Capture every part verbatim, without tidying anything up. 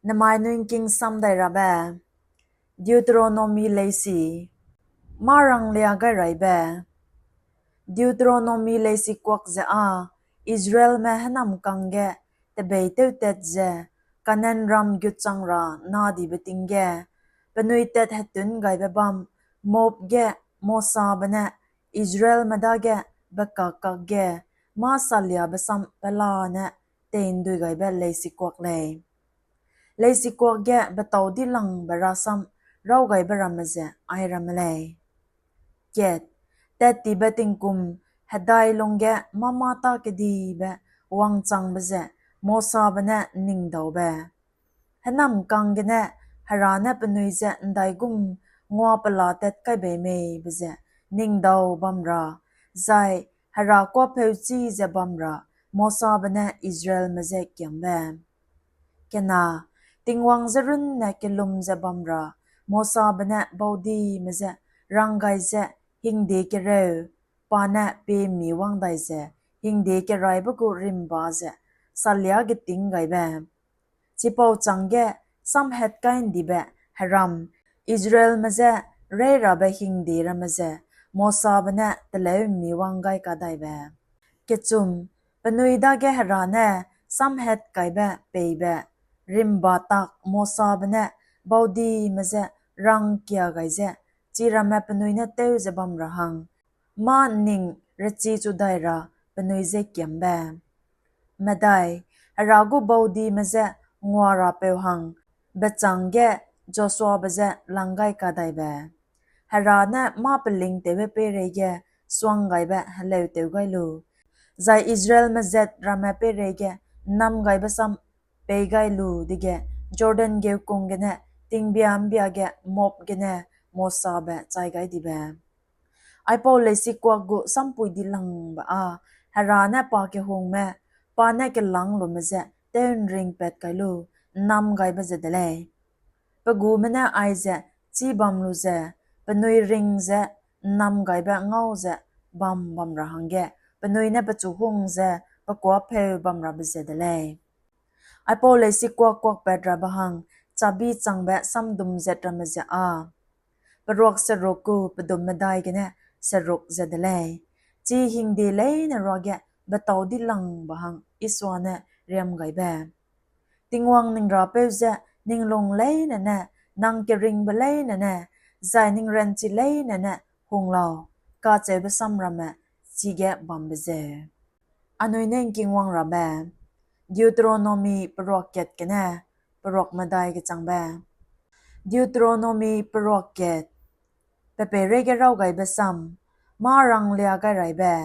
Nemai nui ’ngking sam dai rabe. Deuteronomi leisi. Mâ ranglia gai raibe. Deuteronomi leisi kuak ze â, Israelme hênamkang ge tebeîtewtat ze Kanaanram gutchang ra nadibe ting ge, penui tat hetun gaibe bâm Moab ge Mosabe ne Israelme dage bekak kak ge mâ saliabe sam pelane tei'ndui gaibe leisi kuak lei. Leisi kuak ge betâu dilangbe rasam rawgaibe ramme ze airamme lei. Kat, tattibe tingkum hedai lungge mâ mâ tâ kedibe wangchangbe ze Mosabe ne ’nningdaube. Hênamkang gene Hera ne penui je ’ndaigum ngua pela tat kai bei mei be ze ningdau bam ra, zai Hera kuâpheuchi ze bam ra Mosabe ne Israelme je kiambe. Kena, Tingwang je runne kellum ze bam ra Mosabe ne baudime je ranggai ze hingde kereu, pa ne pie mi wang dai ze hingde keraibe gu rimba ze salia geting gaibe. Chipau chângge samhat kai ’ndibe heram, Israelme je reirabe hingde ramme ze Mosabe ne teleu mi wang gai kadaibe. Kechum, penui dage Hera ne samhat kaibe peibe rimba tak Mosabe ne baudime je rangkia gai ze, chiramme penui ne tew ze bam ra hang, mâ ’nning rechi chu dai ra penui je kiambe. Medai, Hera gu baudime je ngua rapeu hang, bechâng ge Joshuabe je lang gai kadaibe. Hera ne mâ pelingtewbe peireige suang gaibe heleutew gai lu, zai Israelme zat ramme peireige ’nnam gaibe sam pei gai lu dege Jordan geukung gene tingbia ’mbia ge Moab gene Mosabe chai gai dibe. Aipau leisi kuak gu sampui dilangbe â, Hera ne pa kehungme, pa ne kelâng lume je tew ’nringpat kai lu ’nnam gaibe ze de lei. Pe gume ne aize chî bam lu ze, penui ring ze ’nnam gaibe ngau ze bam bam ra hangge, penui ne pechu hung ze pe kuâpheu bam rabe ze de lei. Aipau leisi kuak kuakpat rabe hang, chabi changbe samdum zat ramme ze â, peruak seruk gu pedum medai gene seruk ze de lei. Chi hingde leine ruage betâu dilangbe hang Isua ne riam gaibe. Tingwang ning Rapeu je ning lung leine ne, nang keringbe leine ne, zai ning ranchi leine ne hung lau, kacheube sam ramme chige bambe zeu. Anui ne ’ngkingwang rabe. Deuteronomi peruak kat gene peruak medai gechangbe. Deuteronomi peruak kat. Pe peireige raw gaibe sam, mâ ranglia gai raibe.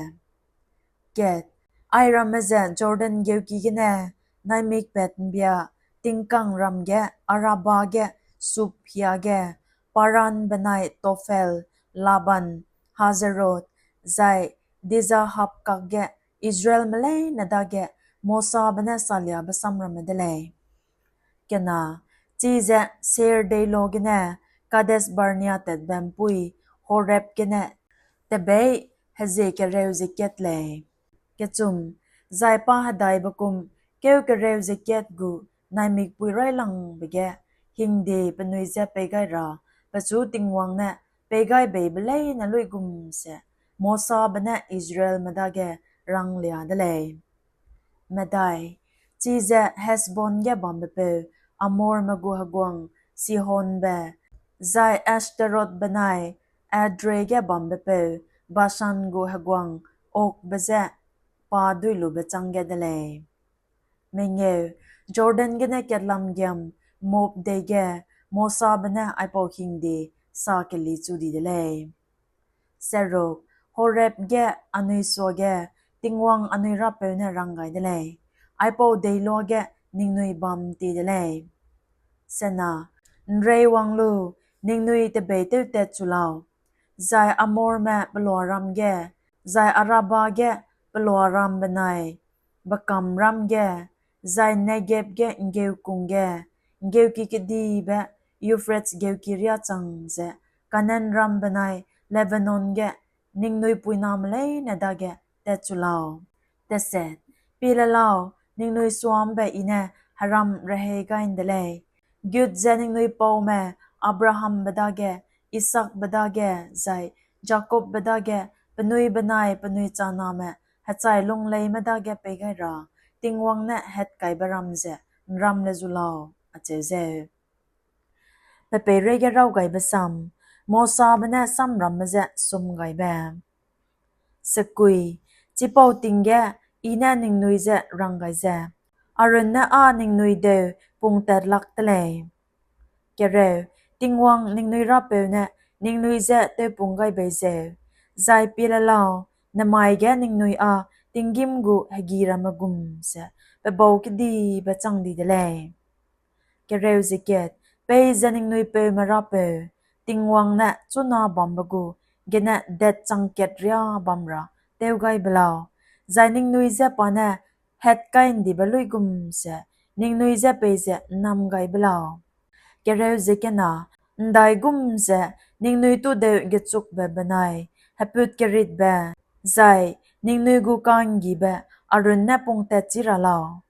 Kat, airamme ze Jordan geuki gene naimikpat ’mbia tingkangram ge, Araba ge, Suf hiage, Paran benai Tophel, Laban, Hazerot, zai Dizahab kakge Israelme leine dage Mosabe ne saliabe sam ramme de lei. Kena, chize Seir deilo gene Kades Barnea tatbe ’mpuî Horeb gene tebeî hezie kereu ze kat lei. Kechum, zai pa hedaibe kum kêu kereu ze kat gu naimikpui raîlangbe ge hingde penui je pei gai ra, pechu Tingwang ne pei gai beibe leine luigum ze Mosabe ne Israelme dage ranglia de lei. Medai, chize Hesbon ge bambepeu Amorme gu heguang Sihonbe, zai Ashtaroth benai Edrei ge bambepeu Bashan gu heguang Ogbe je pa duilube chângge de lei. Mengeu, Jordan gene katlam giam Moab dei ge Mosabe ne aipau hingde sa keli chu di de lei. Seruk, Horeb ge anui suage Tingwang anui Rapeu ne rang gai de lei, aipau deiloa ge ningnui bam ti de lei. Sena, ’nrei wang lu, ningnui tebeîtew tat chu lau, zai Amorme peloaram ge, zai Araba ge peloaram benai bekamram ge, zai Negeb ge ’nggeukung ge, ’nggeuki kedibe Euphrates geuki riâ chang ze Kanaanram benai Lebanon ge ningnui puiname leine dage tatchu lau. Teset, pie le lau, ningnui suâ ’mbe I ne heram rehei gai ’nde lei, Gut ze ningnui paume Abrahambe dage, Isaakbe dage, zai Jakobbe dage, penui benai penui chaname hechai lungleime dage pei gai ra Tingwang ne hatkaibe ram ze ’nram le zu lau, acheu zeu. Pe peireige raw gaibe sam, Mosabe ne samramme je sum gaibe. Sekui, chipau ting ge I ne ningnui je rang gai ze, Aaron ne â ningnui deu pungtat lak de lei. Kereu, Tingwang ningnui Rapeu ne ningnui je tewpung gai bei zeu, zai pie le lau, nemai ge ningnui â tinggîm gu hegi ramme gum ze pe bau kedibe chang di de lei. Kereu ze kat, peize ningnui peume Rapeu, Tingwang ne chuna bambe gu gene det chang kat riâ bam ra tew gai be lau, zai ningnui je pa ne hatkai'ndibe luigum ze ningnui je peize ’nnam gai be lau. Kereu ze kena, ’ndaigum ze ningnui tudeu gechukbe benai heput keritbe, zai ningnui gu ka'nggibe Aaron ne pungtatchi ra lau.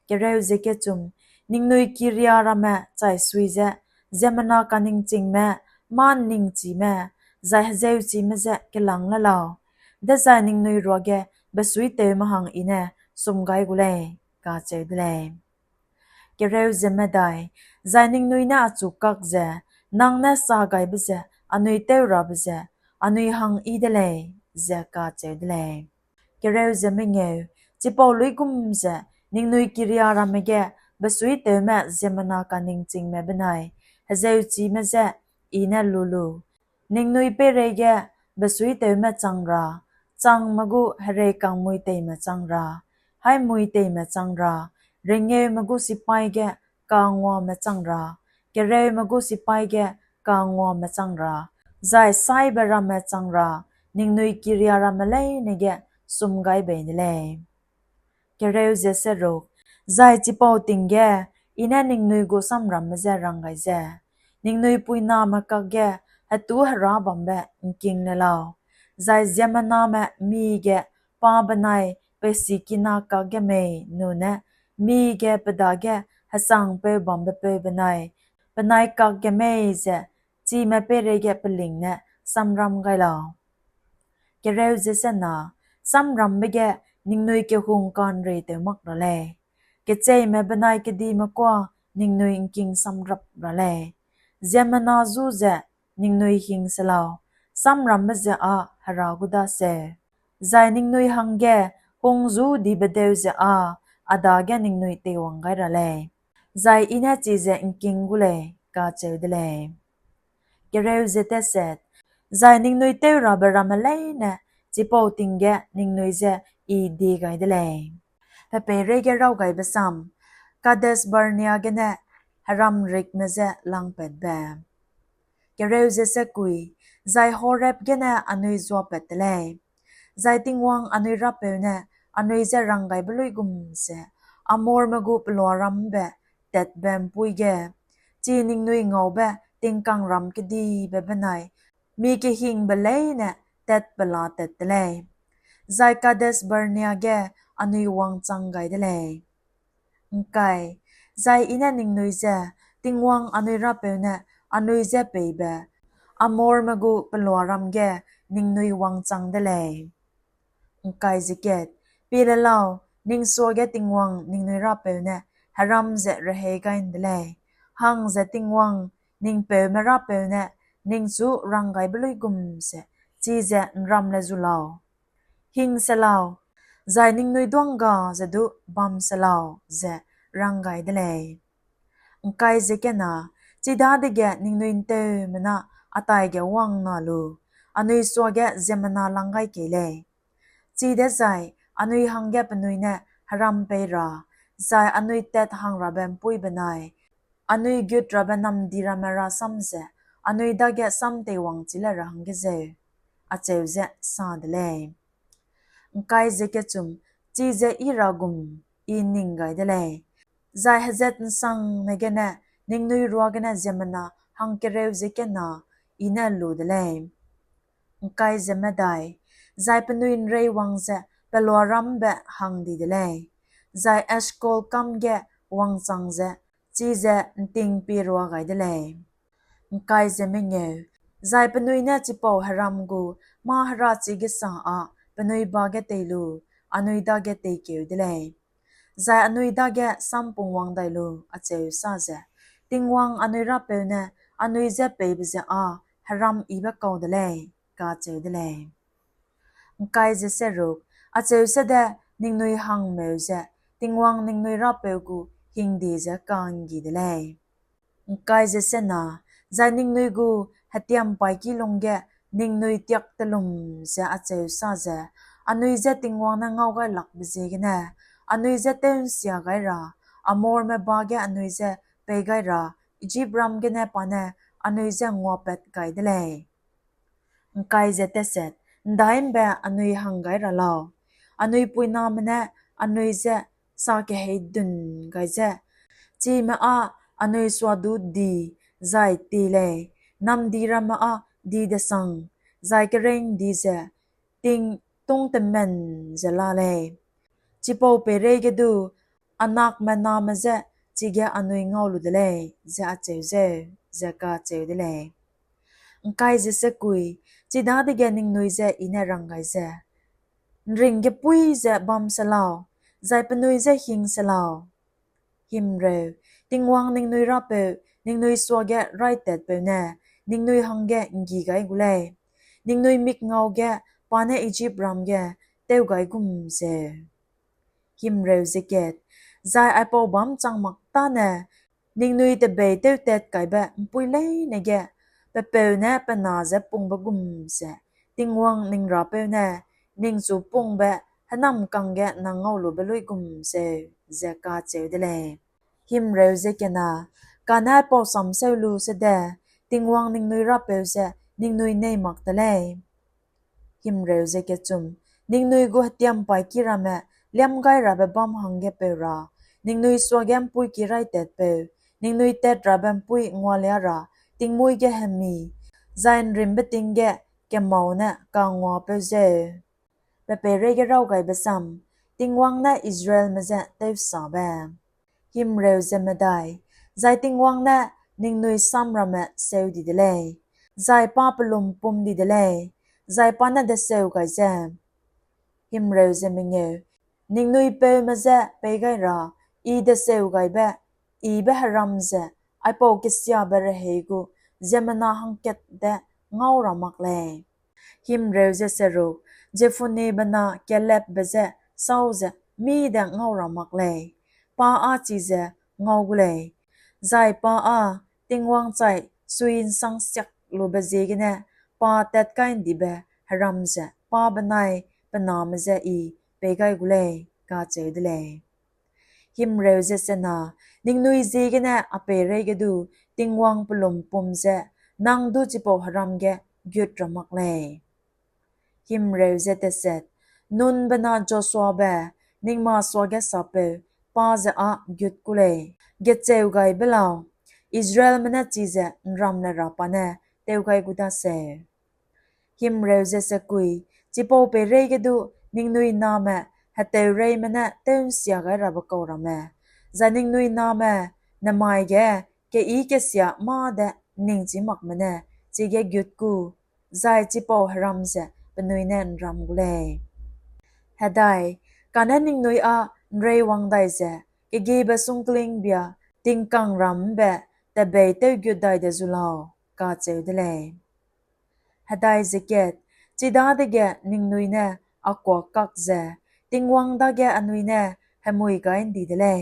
Kereu ze kechum, ningnui kiria ramme chaisui ze, ziemmena kaningchingme, mâ ’nningchime, zai hezeuchime je kelâng le lau, dezai ningnui ruage besuitewme hang I ne sum gai gu lei, kacheu de lei. Kereu ze medai, zai ningnui ne achu kak ze, nang ne sa gaibe ze anui tew rabe ze anui hang yi de lei, ze kacheu de lei. Kereu ze mengeu, chipau luigum ze ningnui kiria ramme ge besuitewme ziemmena kaningchingme benai hezeuchime je I ne lu lu, ningnui peireige besuitewme chang ra, changme gu hereikangmuiteime chang ra, haîmuiteime chang ra, rengeume gu sipai ge kanguame chang ra, kereume gu sipai ge kanguame chang ra, zai saibe ramme chang ra, ningnui kiria ramme leine ge sum gai bei de lei. Kereu ze seruk, zai chipau ting ge I ne ningnui gu samramme je rang gai ze, ningnui puiname kakge hetû herâ bambe ’ngking le lau, zai ziemmename mige pa benai pe sikina kakge mei nune mige pe dage hesangpeu bambe peu benai penai kakge mei ze chime peireige peling ne samram gai lau. Kereu ze sena, samrambe ge ningnui kehung ka'nreitew mak ra lei, kecheîme benai kedime kuâ ningnui ’ngking samrap ra lei. Ziemmena zu ze ningnui hing se lau, samrambe ze â Hera gu daseu, zai ningnui hangge hung zu dibe deu ze â a dage ningnui teiwang gai ra lei, zai I ne chize ’ngking gu lei, kacheu de lei. Kereu ze teset, zai ningnui tew rabe ramme leine chipau ting ge ningnui je I die gai de lei. Pe peireige raw gaibe sam, Kades Barnea gene heram rikme je langpatbe. Kereu ze sekui, zai Horeb gene anui zuapat te lei, zai Tingwang anui Rapeu ne anui je rang gaibe luigum ze, Amorme gu peloaram ’mbe tatbe ’mpuî ge, chi ningnui ngaube tingkangram kedibe benai mi kehingbe leine tatpela tat te lei, zai Kades Barnea ge anui wangchang gai de lei. ’Ngkai, zai I ne ningnui je, Tingwang anui Rapeu ne anui je peibe Amorme gu peloaram ge ningnui wangchang de lei. ’Ngkai ze kat, pie le lau, ning suage Tingwang ningnui Rapeu ne heram ze rehei gai ’nde lei, hang ze Tingwang ning peume Rapeu ne ningchu rang gaibe luigum ze chize ’nram le zu lau. Hing se lau, zai ningnui duangga ze du bam se lau, ze rang gai de lei. ’Ngkai ze kena, chidadege ningnui ’nteumena a taige wangna lu, anui suage ziemmena lang gai kei lei. Chidezai anui hangge penui ne heram pei ra, zai anui tat hangrabe ’mpuî benai anui gut rabe namdi ramme rasam ze anui dage sam teiwangchi le ra hangge zeu, acheu ze sa de lei. ’Ngkai ze kechum, chize I ra gum I ’nning gai de lei, zai hezat ’nsangne gene ningnui ruagene ziemmena hangkereu ze kena I ne lu de lei. ’Ngkai ze medai, zai penui ’nreiwang ze peloaram ’mbe hang di de lei, zai Eshkol kam ge wangchang ze chize ’nting pie rua gai de lei. ’Ngkai ze mengeu, zai penui ne chipau heram gu mâ herachi gesa â penui ba ge tei lu, anui dage teikeu de lei. Zai anui dage sampung wang dai lu, acheu sa ze, Tingwang anui Rapeu ne anui je peibe ze â heram yibe kau de lei, kacheu de lei. ’Ngkai ze seruk, acheu sede ningnui hangmeu ze, Tingwang ningnui Rapeu gu hingde ze ka'nggi de lei. ’Ngkai ze sena, zai ningnui gu hetiampaîki lungge ningnui tiak telum ze acheu sa ze, anui je Tingwang ne ngaugailakbe ziegene, anui je tew'nsia gai ra, Amorme ba ge anui je pei gai ra, Ijipram gene pa ne anui je nguapat kai de lei. ’Ngkai ze teset, ’ndai ’mbe anui hang gai ra lau. Anui puiname ne anui je sa kehei dun gai ze, chime â anui suadu di zai ti lei, namdi ramme â di desang, zai kereng di ze ting tung temen ze la lei. Chipau peireige du, anakme name je chige anui ngau lu de lei, ze acheu zeu, ze kacheu de lei. ’Ngkai ze sekui, chidadege ningnui je I ne rang gai ze, ’Nring gepui ze bam se lau, zai penui je hing se lau. Himreu, Tingwang ningnui Rapeu, ningnui suage raitatpeu ne ningnui hangge ’nggi gai gu lei, ningnui mikngau ge pa ne Ijipram ge tew gai gum zeu. Himreu ze kat, zai aipau bâm chang mak tâne ningnui tebei tewtat kaibe ’mpui leine ge, pe peu ne pe na je pungbe gum ze, Tingwang ning Rapeu ne ningchu pungbe hênamkang ge nang ngau lube luigum zeu, ze kacheu de lei. Himreu ze kena, kane aipau sam seu lu sede, Tingwang ningnui Rapeu ze ningnui nei mak te lei. Himreu ze kechum, ningnui gu hetiampaîki ramme liâm gai rabe bâm hangge peu ra, ningnui suage ’mpuîki raitatpeu, ningnui tat rabe ’mpuî ngualia ra, tingmuî ge hemi, zai ’nrîmbe ting ge kemau ne kanguapeu zeu. Pe peireige raw gaibe sam, Tingwang ne Israelme je tewsabe. Himreu ze medai, zai Tingwang ne ningnui sam ramme seu di de lei, zai pa pelum pum di de lei, zai pa ne deseu gai ze, Himreu ze mengeu, ningnui peume je pei gai ra, I deseu gaibe, Ibe heram ze, aipau kesiabe rehei gu ziemmena hangkat de ngau ra mak lei. Himreu ze seruk, Jephunebe na Kalebbe je sau ze mî de ngau ra mak lei, pa â chize ngau gu lei, zai pa â Tingwang chai sui ’nsangsiak lube ziegene pa tatkai ’ndibe heram ze pa benai pe name je I pei gai gu lei, kacheu de lei. Himreu ze sena, ningnui ziegene a peireige du Tingwang pelum pum ze nang du chipau heram ge gut ra mak lei. Himreu ze teset, Nunbe na Joshuabe, ning masuage sapeu, pa ze â gut ku lei, gecheu gai be lau, Israelme ne chize ’nram le ra pa ne tew gai gu daseu. Himreu ze sekui, chipau peireige du ningnui name heteureime ne tew'nsia gai rabe kau ramme, zai ningnui name nemai ge keyi kesia mâ de ’nningchi makme ne chige gut ku, zai chipau heram ze penui ne ’nram gu lei. Hedai, kane ningnui â ’nreiwang dai ze, kegiebe sungklingbia tingkangram ’mbe tebei tewgut dai de zu lau, kacheu de lei. Hedai ze kat, chidadege ningnui ne a kuâ kak ze, Tingwang dage anui ne hemui gai ’ndi de lei,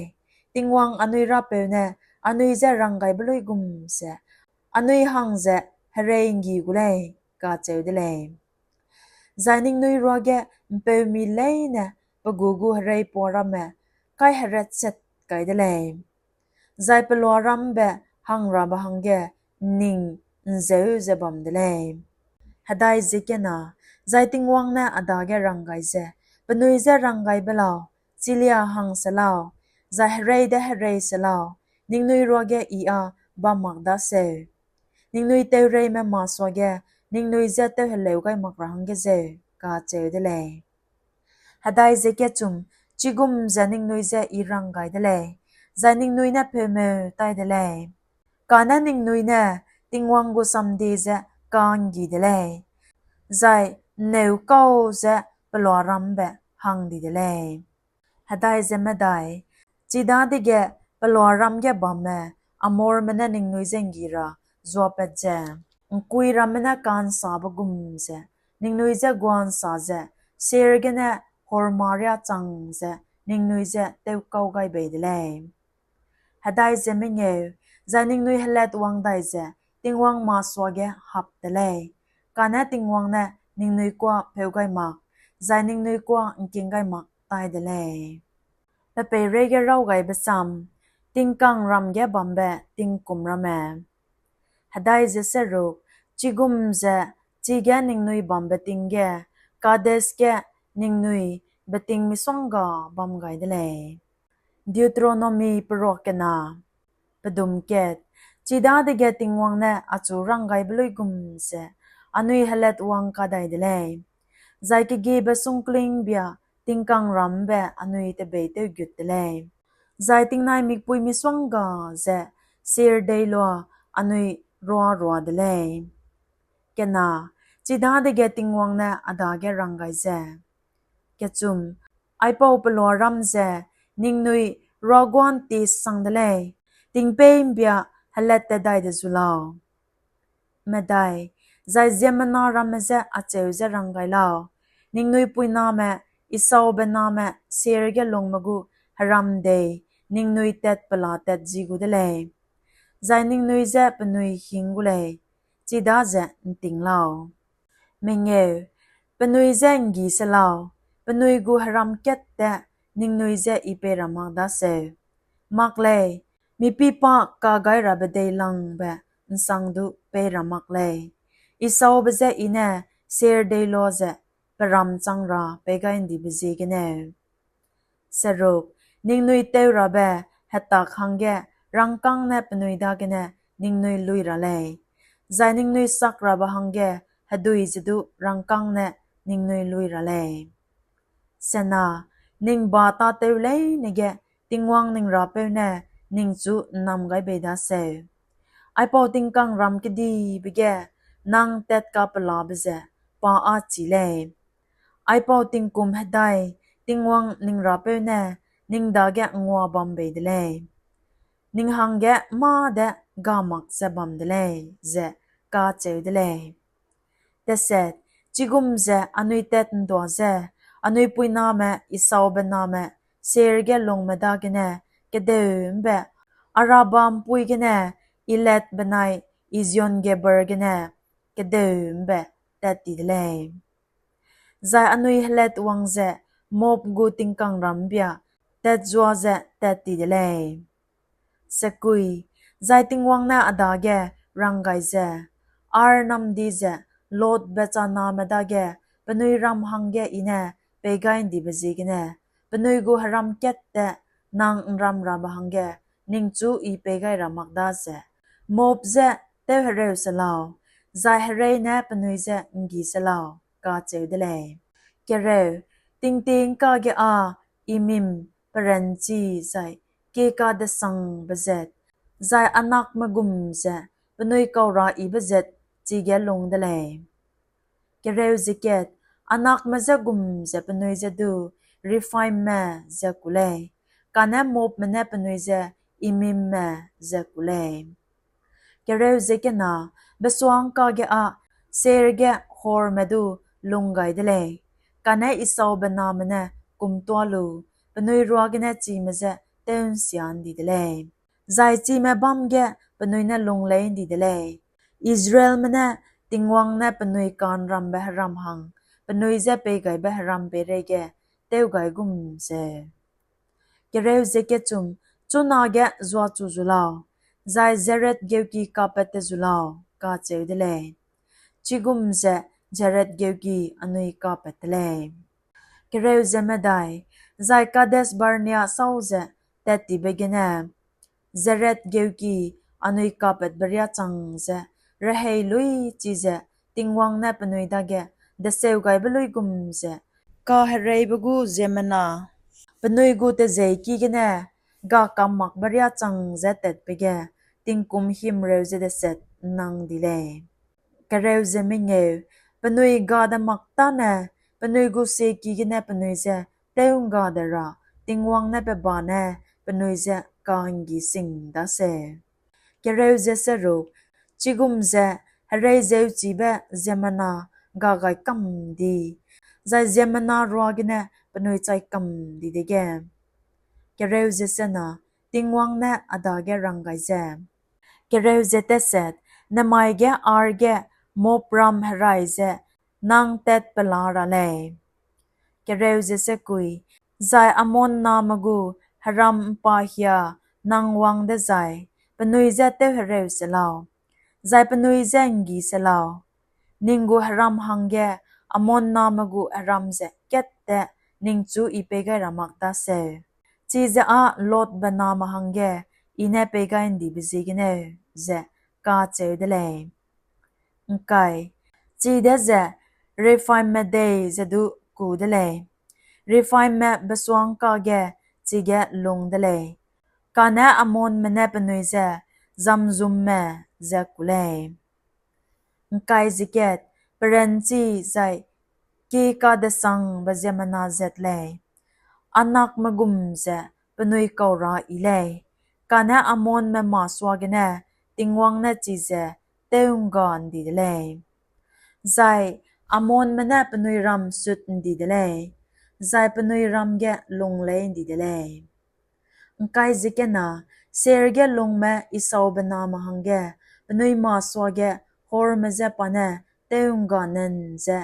Tingwang anui Rapeu ne anui je ranggaibe luigum ze, anui hang ze herei ’nggi gu lei, kacheu de lei. Zai ningnui ruage ’mpeumi leine pe gu gu hereipua ramme kaiheratsat kai de lei, zai peloaram ’mbe hangrabe hangge ’nning ’nzeu ze bam de lei. Hedai ze kena, zai Tingwang ne a dage rang gai ze, penui je ranggaibe lau, chilia hang se lau, zai herei de herei se lau, ningnui ruage I â bam mak daseu. Ningnui teureime masuage ningnui je tewheleu gai mak ra hangge zeu, kacheu de lei. Hedai ze kechum, chigum ze ningnui je I rang gai de lei, zai ningnui ne peumeu tai de lei. Kane ningnui ne Tingwang gu samdie ze ka'nggi de lei, zai ’nneu kau ze peloaram ’mbe hang di de lei. Hedai ze medai, chidadege peloaram ge bamme Amorme ne ningnui je ’nggi ra zuapat ze, ’ngkui ramme ne ka'nsabe gum ze, ningnui je gua'nsa ze, Seir gene Horma riâ chang ze ningnui je tewkau gai bei de lei. Hedai ze mengeu, zai ningnui helatwang dai ze Tingwang masuage hap te lei, kane Tingwang ne ningnui kuâ peu gai mak, zai ningnui kuâ ’ngking gai mak tai de lei. Pe peireige raw gaibe sam, tingkangram ge bambe tingkum ramme. Hedai ze seruk, chigum ze chige ningnui bambe ting ge, Kades ge ningnui beting misongga bam gai de lei. Deuteronomi peruak kena, pedum kat, chidadege Tingwang ne achu ranggaibe luigum ze anui helatwang kadai de lei, zai kegiebe sungkling ’mbia tingkangram ’mbe anui tebeîtew gut de lei, zai tingnai mikpui misongga ze Seir deiloa anui ruarua de lei. Kena, chidadege Tingwang ne a dage rang gai ze, kechum, aipau peloaram ze ningnui ruaguan ti sang de lei, tingpeî ’mbia helattat dai de zu lau. Medai, zai ziemmena ramme je acheu ze rang gai lau, ningnui puiname Esaube name Seir ge lungme gu heram dei ningnui tat pela tat ji gu de lei, zai ningnui je penui hing gu lei, chidaze ’nting lau. Mengeu, penui je ’nggi se lau, penui gu heram katte ningnui je I pei ra mak daseu. Mak lei, mipipa kagairabe deilangbe ’nsang du pei ra mak lei, Esaube je I ne Seir deiloa ze pe ram chang ra pei gai ’ndibe ziegeneu. Seruk, ningnui tew rabe hetak hangge rangkâng ne penui dagene ningnui lui ra lei, zai ningnui sak rabe hangge hedui ze du rangkâng ne ningnui lui ra lei. Sena, ning ba tâtew leine ge Tingwang ning Rapeu ne ningchu ’nnam gai bei daseu. Aipau tingkangram kedibe ge nang tat kapelabe ze pa â chî lei. Aipau tingkum hedai Tingwang ning Rapeu ne ning dage ngua bam bei de lei, ning hangge mâ de ga mak ze bam de lei, ze kacheu de lei. Teset, chigum ze anui tat'ndua ze, anui puiname Esaube name Seir ge lungme dagene kedeu ’mbe, Araba ’mpui gene Elad benai Ezion-geber gene kedeu ’mbe tat ti de lei. Zai anui helatwang ze Moab gu tingkangram ’mbia tatzua ze tat ti de lei. Sekui, zai Tingwang ne a dage rang gai ze, Ar namdi ze Lotbe chaname dage penui ram hangge I ne pei gai ’ndibe ziegene, penui gu heram katte nang ’nram rabe hangge ningchu I pei gai ra mak daze, Moab je tewhereu se lau, zai herei ne penui je ’nggi se lau, kacheu de lei. Kereu, tingting kage â Emim peranchi zai keka desangbe zat, zai Anakme gum ze penui kau ra yibe zat chige lung de lei. Kereu ze kat, Anakme je gum ze penui je du Rephaime ze ku lei, kane Moabme ne penui je Emimme ze ku lei. Kereu ze kena, besua'ngkage â Seir ge Horme du lung gai de lei, kane Esaube name ne kumtua lu, penui ruagene chime je tew'nsia ’ndi de lei, zai chime bâm ge penui ne lung lei ’ndi de lei. Israelme ne Tingwang ne penui ka'nrambe heram hang penui je peigaibe heram peireige tew gai gum ze. Kereu ze kechum, chunage zuachu zu lau, zai Zered geuki kapat te zu lau, kacheu de lei. Chigum ze Zered geuki anui kapat te lei. Kereu ze medai, zai Kades Barnea sâu ze tattibe gene, Zered geuki anui kapatbe riâ chang ze, rehei lui chize Tingwang ne penui dage deseugaibe luigum ze, kahereibe gu ziemmena, penui gu tejeîki gene ga kam makbe riâ chang ze tatbe ge tingkum himreu ze deset ’nnang di lei. Kereu ze mengeu, penui ga de mak tâne, penui gu sieki gene penui je tew'ngga de ra, Tingwang ne pe ba ne penui je ka'nggi sing daseu. Kereu ze seruk, chigum ze herei zeuchibe ziemmena ga gai kam di, zai ziemmena ruagene penui chai kam di dege. Kereu ze sena, Tingwang ne a dage rang gai ze, Kereu ze teset, nemai ge Ar ge Moab ram herai ze nang tatpela ra lei. Kereu ze sekui, zai Amon name gu heram ’mpahia nang wang dezai, penui je tewhereu se lau, zai penui je ’nggi se lau. Ning gu heram hangge Amon name gu heram ze katte ningchu I pei gai ra mak daseu. Chize â Lotbe name hangge I ne pei gai ’ndibe ziegeneu, ze kacheu de lei. ’Ngkai, chide ze Rephaime dei ze du ku de lei. Rephaime besua'ngka ge chige lung de lei. Kane Amonme ne penui je Zamzumme ze ku lei. ’Ngkai ze kat, peranchi zai ki kadesangbe ziemmena zat lei. Anakme gum ze penui kau ra I lei, kane Amonme masuagene Tingwang ne chize tew'ngga ’ndi de lei. Zai Amonme ne penui ram sut ’ndi de lei, zai penui ram ge lung lei ’ndi de lei. ’Ngkai ze kena, Seir ge lungme Esaube name hangge penui masuage Horme je pa ne tew'ngga nan ze,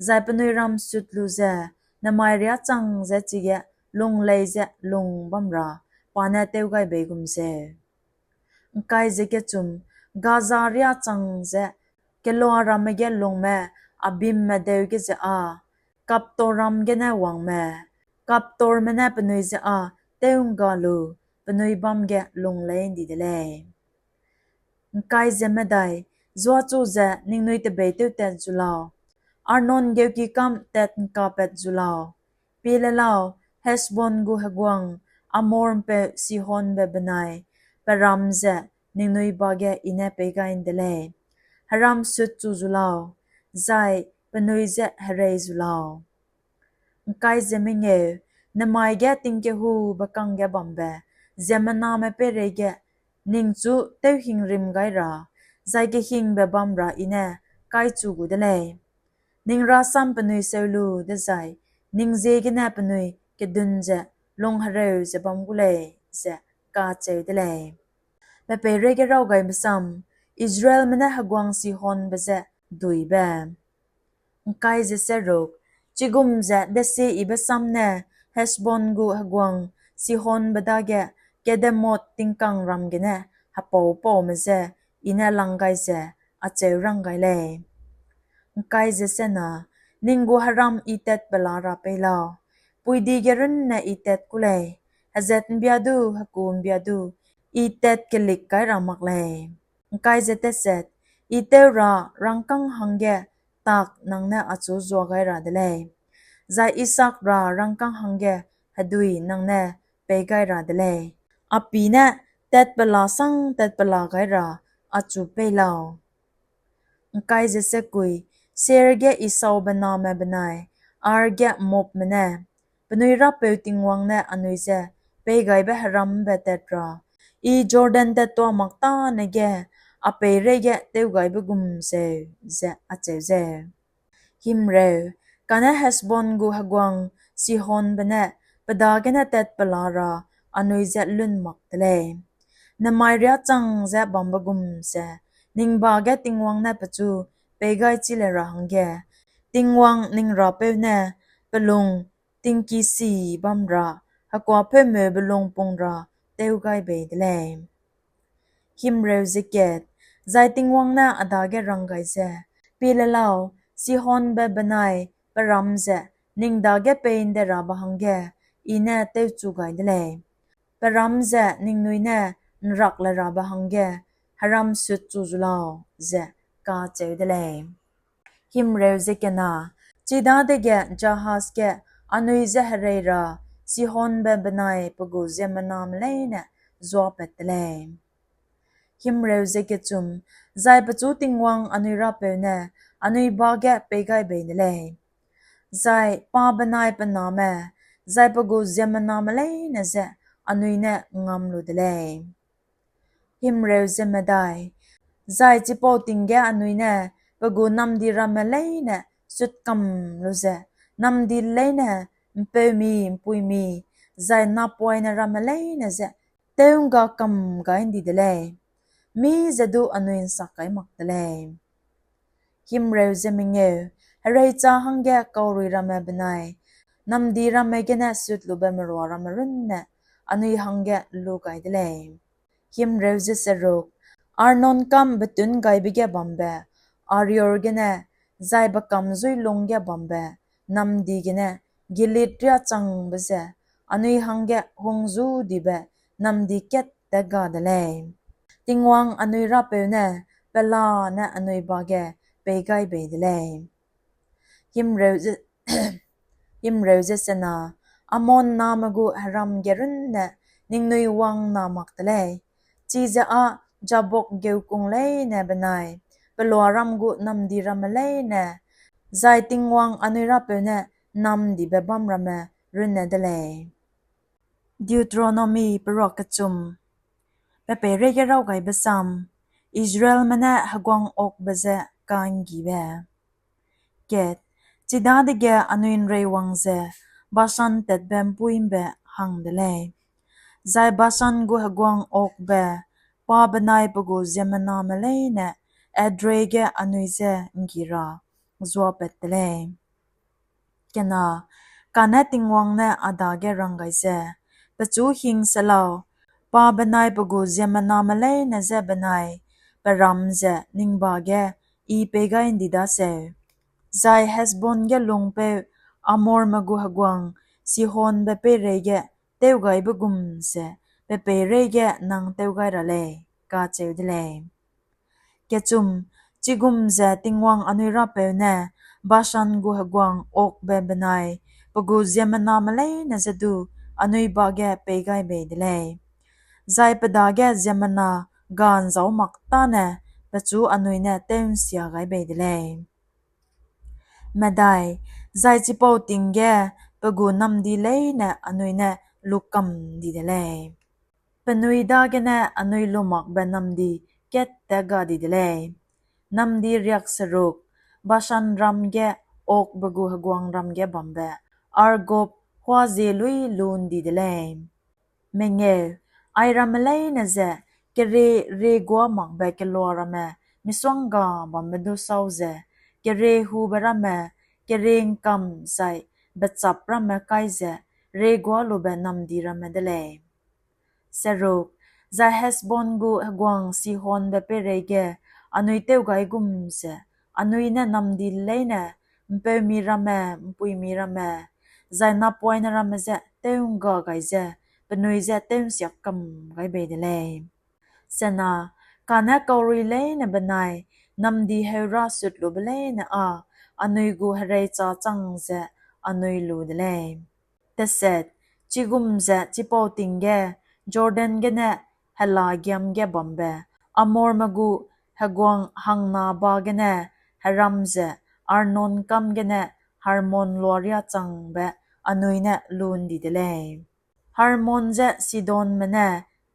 zai penui ram sut lu ze, nemai riâ chang ze chige lung lei ze lung bam ra pa ne tew gai bei gum zeu. ’Ngkai ze kechum, Gaza riâ chang ze kelua ramme ge lungme Abimme deu ge ze â, Kaptoram gene wangme, Kaptorme ne penui je â tew'ngga lu, penui bâm ge lung lei ’ndi de lei. ’Ngkai ze medai, zuachu ze ningnui tebeîtew tat zu lau, Arnon geuki kam tat ’ngkapat zu lau. Pie le lau, Heshbon gu heguang, Amor'mpeu Sihonbe benai pe ram ze ningnui ba ge I ne pei gai ’nde lei. Heram sut chu zu lau, zai penui je herei zu lau. ’Ngkai ze mengeu, nemai ge tingkehube kangge bambe ziemmename peireige ningchu tewhingrim gai ra, zai kehingbe bam ra I ne kaichu gu de lei. Ning rasam penui seu lu dezai, ning ziegene penui kedun ze lunghereu ze bam gu lei, ze kacheu de lei. Pe peireige raw gaibe sam, Israelme ne heguang Sihonbe je duibe. ’Ngkai ze seruk, chigum ze desie yibe sam ne Heshbon gu heguang Sihonbe dage Kedemot tingkangram gene hepau paume je I ne lang gai ze acheu rang gai lei. ’Ngkai ze sena, ning gu heram I tatpela ra pei lau, puidi ge runne I tat ku lei, hezat ’mbia du, heku ’mbia du, I tat kelik kai ra mak lei. ’Ngkai ze teset, I tew ra rangkâng hangge tak nang ne achu zua gai ra de lei, zai Isak ra rangkâng hangge hedui nang ne pei gai ra de lei. A pî ne tatpela sang tatpela gai ra achu pei lau. ’Ngkai ze sekui, Seir ge Esaube name benai Ar ge Moabme ne, penui Rapeu Tingwang ne anui je peigaibe heram ’mbe tat ra, I Jordan tattua mak tâne ge a peireige tewgaibe gum zeu, ze acheu zeu. Himreu, kane Heshbon gu heguang Sihonbe ne pe dagene tatpela ra anui je lun mak de lei. Nemai riâ chang ze bambe gum ze, ning ba ge Tingwang ne pechu pei gai chi le ra hangge, Tingwang ning Rapeu ne pe lung tingkisi bam ra, hekuâpeumeube lung pung ra tew gai bei de lei. Himreu ze kat, zai Tingwang ne a dage rang gai ze, pie le lau, Sihonbe benai pe ram ze ning dage pei ’nde rabe hangge I ne tewchu gai de lei. Pe ram ze ningnui ne ’nrak le rabe hangge heram sut chu zu lau, ze kacheu de lei. Himreu ze kena, chidadege Jahaz ge anui je herei ra Sihonbe benai pe gu ziemmename leine zuapat de lei. Himreu ze kechum, zai pechu Tingwang anui Rapeu ne anui ba ge pei gai bei de lei, zai pa benai pe name, zai pe gu ziemmename leine je anui ne ngam lu de lei. Himreu ze medai, zai chipau ting ge anui ne pe gu namdi ramme leine sut kam lu ze, namdi leine ’mpeumi, ’mpuimi, zai napoine ramme leine je tew'ngga kam gai ’ndi de lei, mi ze du anui ’nsak kai mak de lei. Himreu ze mengeu, hereicha hangge kaurui ramme benai namdi ramme gene sut lube merua ramme runne anui hangge lu gai de lei. Himreu ze seruk, Arnon kam betun gaibe ge bambe, Aroer gene, zai bekâm zuilung ge bambe namdi gene, Gilead riâchangbe ze anui hangge hungzu dibe namdi kat te ga de lei. Tingwang anui Rapeu ne pelane anui ba ge pei gai bei de lei. Himreu ze, himreu ze sena, Amon name gu heram ge runne ningnui wang na mak te lei. Chize â Jabok geukung leine benai peloaram gu namdi ramme leine, zai Tingwang anui Rapeu ne namdibe bam ramme runne de lei. Deuteronomi peruak kechum. Pe peireige raw gaibe sam, Israelme ne heguang okbe ze ka'nggibe. Kat, chidadege anui ’nreiwang ze Bashan tatbe ’mpuî ’mbe hang de lei. Zai Bashan gu heguang okbe, pa benai pe gu ziemmename leine Edrei ge anui je ’nggi ra zuapat de lei. Kena, kane Tingwang ne a dage rang gai ze, pechu hing se lau, pa benai pe gu ziemmename leine je benai peram ze ning ba ge I pei gai ’ndi daseu, zai Heshbon ge lungpeu Amorme gu heguang Sihonbe peireige tewgaibe gum ze pe peireige nang tew gai ra lei, kacheu de lei. Kechum, chigum ze Tingwang anui Rapeu ne Bashan gu heguang Ogbe benai pe gu ziemmename leine je du anui ba ge pei gai bei de lei, zai pe dage ziemmena ga ’nzau mak tâne pechu anui ne tew'nsia gai bei de lei. Medai, zai chipau ting ge pe gu namdi leine anui ne lukam di de lei. Penui dagene anui lumakbe namdi katte ga di de lei. Namdi riakseruk, Bashanram ge Ogbe gu heguangram ge bambe, Argob huazie luî lu ’ndi de lei. Mengeu, airamme leine ze kerie rieguâ makbe keloa ramme misongga bambe du sau ze, keriehube ramme, kerie ’ngkam zai bechap ramme kai ze rieguâ lube namdi ramme de lei. Seruk, zai Heshbon gu heguang Sihonbe peireige anui tewgai gum ze, anui ne namdi leine ’mpeumi ramme, ’mpuimi ramme, zai napoine ramme je tew'ngga gai ze penui je tew'nsiak kam gai bei de lei. Sena, kane kaurui leine benai namdi heurâ sutlube leine â anui gu hereicha chang ze anui lu de lei. Teset, chigum ze chipau ting ge Jordan gene hela giam ge bambe, Amorme gu heguang hangna ba gene heram ze Arnon kam gene Hermon loa riâ changbe anui ne lu ’ndi de lei. Hermon je Sidonme ne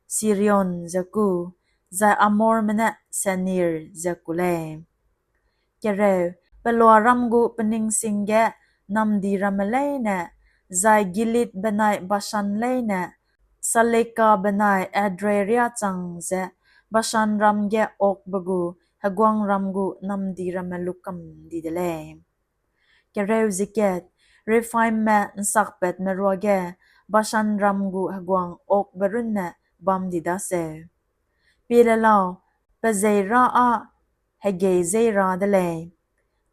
Sirion ze kû, zai Amorme ne Senir ze kû lei. Kereu, peloaram gu peningsing ge namdi ramme leine, zai Gilead benai Bashan leine, Saleka benai Edrei riâ chang ze Bashanram ge Ogbe gu heguangram gu namdi ramme lukam di de lei. Kereu ze kat, Rephaime ’nsakpatme ruage Bashanram gu heguang Ogbe runne bam di daseu. Pie le lau, pe zeirâ â hegei zeirâ de lei,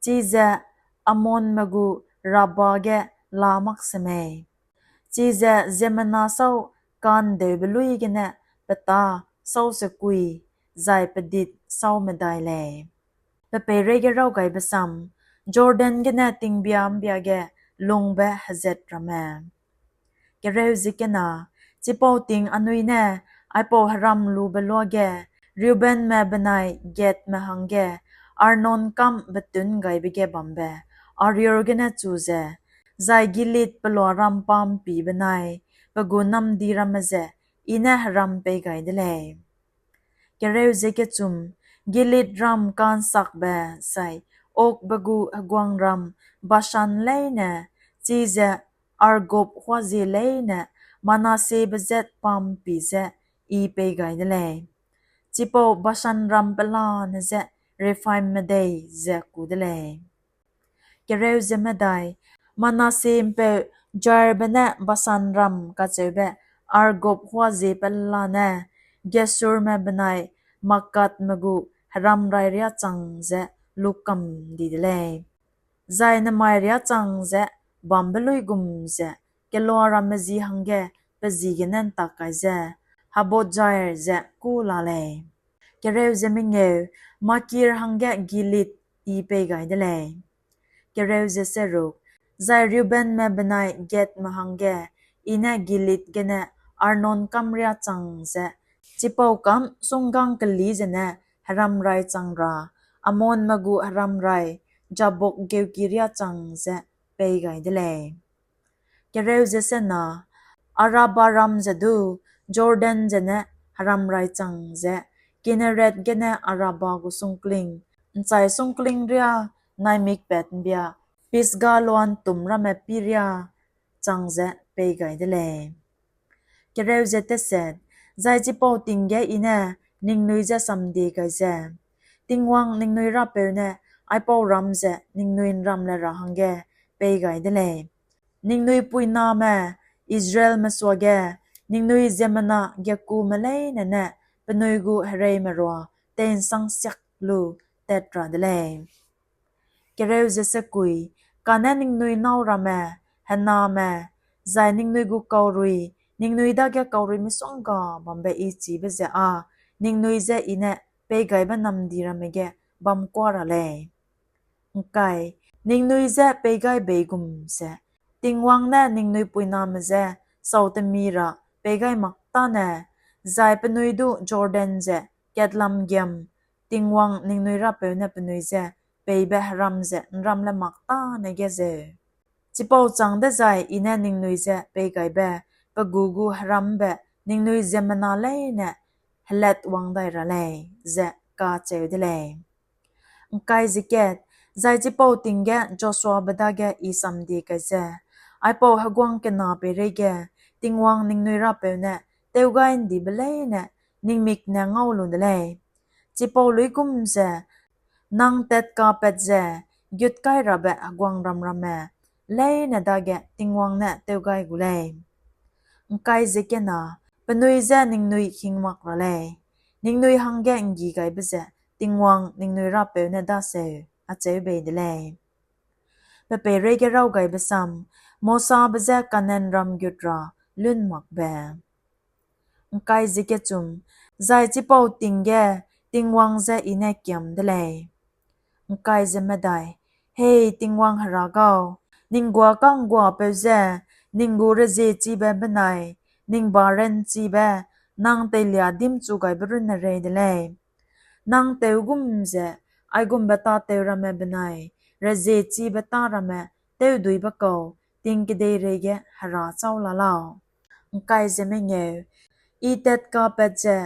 chize Amonme gu Raba ge la mak semei, chize ziemmena sâu ka'ndeube luî gene petâ sâusekui zai pedit sâu medai lei. Pe peireige raw gaibe sam, Jordan gene tingbia ’mbia ge lungbe hezat ramme. Kereu ze kena, chipau ting anui ne, aipau heram lube luage, Reubenme benai Gadme hangge, Arnon kam betun gaibe ge bambe, Aroer gene chu ze, zai Gilead peloa ram pampi benai, pe gu namdi ramme ze, I ne heram pei gai de lei. Kereu ze kechum, Gilead ram ka'nsakbe zai Ogbe gu heguangram Bashan leine, chize Argob huazie leine Manassebe zat pampi je I pei gai de lei. Chipau Bashan ram pelane je Rephaim medei ze ku de lei. Kereu ze medai, Manasse ’mpeu Jairbe ne Bashan ram kacheube Argob huazie pelane, Geshurme benai Maakatme gu heramrai riâ chang ze lukam di de lei. Zai nemai riâ chang ze bambe luigum ze, keloa ramme ji hangge pe ji gene ’ntak kai ze, Havot-jair ze kû la lei. Kereu ze mengeu, Makir hangge Gilead I pei gai de lei. Kereu ze seruk, zai Reubenme benai Gadme hangge, I ne Gilead gene Arnon kam riâ chang ze, chipau kam sunggang keli zene heramrai chang ra, Amonme gu heramrai, Jabok geuki riâ chang ze pei gai de lei. Kereu ze sena, Araba ram ze du, Jordan zene heramrai chang ze, Kinneret gene Araba gu sungkling, ’nchai sungkling riâ naimik pat ’mbia, Pisga loa'ntûm ramme pî riâ chang ze pei gai de lei. Kereu ze teset, zai chipau ting ge I ne ningnui je samdie gai ze, Tingwang ningnui Rapeu ne aipau ram ze ningnui ’nram le ra hangge pei gai de lei. Ningnui puiname, Israelme suage, ningnui ziemmena gekume leine ne penui gu hereimerua tei'nsang siak lu tat ra de lei. Kereu ze sekui, kane ningnui nâu ramme, hename, zai ningnui gu kaurui, ningnui dage kaurui misongga bambe I chibe ze â, ningnui je I ne peigaibe namdi ramme ge bam kuâ ra lei. ’Ngkai, ningnui je peigai bei gum ze, Tingwang ne ningnui puiname je sautemi ra peigai mak tâne, zai penui du Jordan ze katlam giam, Tingwang ningnui Rapeu ne penui je peibe heram ze ’nram le mak tâne ge zeu. Chipau châng dezai I ne ningnui je peigaibe pe gu gu heram ’mbe ningnui ziemmena leine helat wang dai ra lei, ze kacheu de lei. ’Ngkai ze kat, zai chipau ting ge Joshuabe dage I samdie kai ze, aipau heguang kena peireige Tingwang ningnui Rapeu ne tewgai ’ndibe leine ning mik ne ngau lu de lei. Chipau luigum ze, nang tat kapat ze gut kai rabe heguangram ramme leine dage Tingwang ne tewgai gu lei. ’Ngkai ze kena, penui je ningnui hing mak ra lei, ningnui hangge ’nggi gaibe ze Tingwang ningnui Rapeu ne daseu, acheu bei de lei. Pe peireige raw gaibe sam, Mosabe je Kanaanram gut ra lun makbe. ’Ngkai ze kechum, zai chipau ting ge Tingwang je I ne kiam de lei. ’Ngkai ze medai, Hei Tingwang Hera gau, ning guâ ka'ngguapeu je, ning gu reziechibe benai ning ba ranchibe, nang teilia dimchu gaibe runne rei de lei. Nang tew gum ze, aigumbe tâtew ramme benai reziechibe tâ ramme tewduibe kau ting kedeirei ge Hera chau la lau. ’Ngkai ze mengeu, I tat kapat ze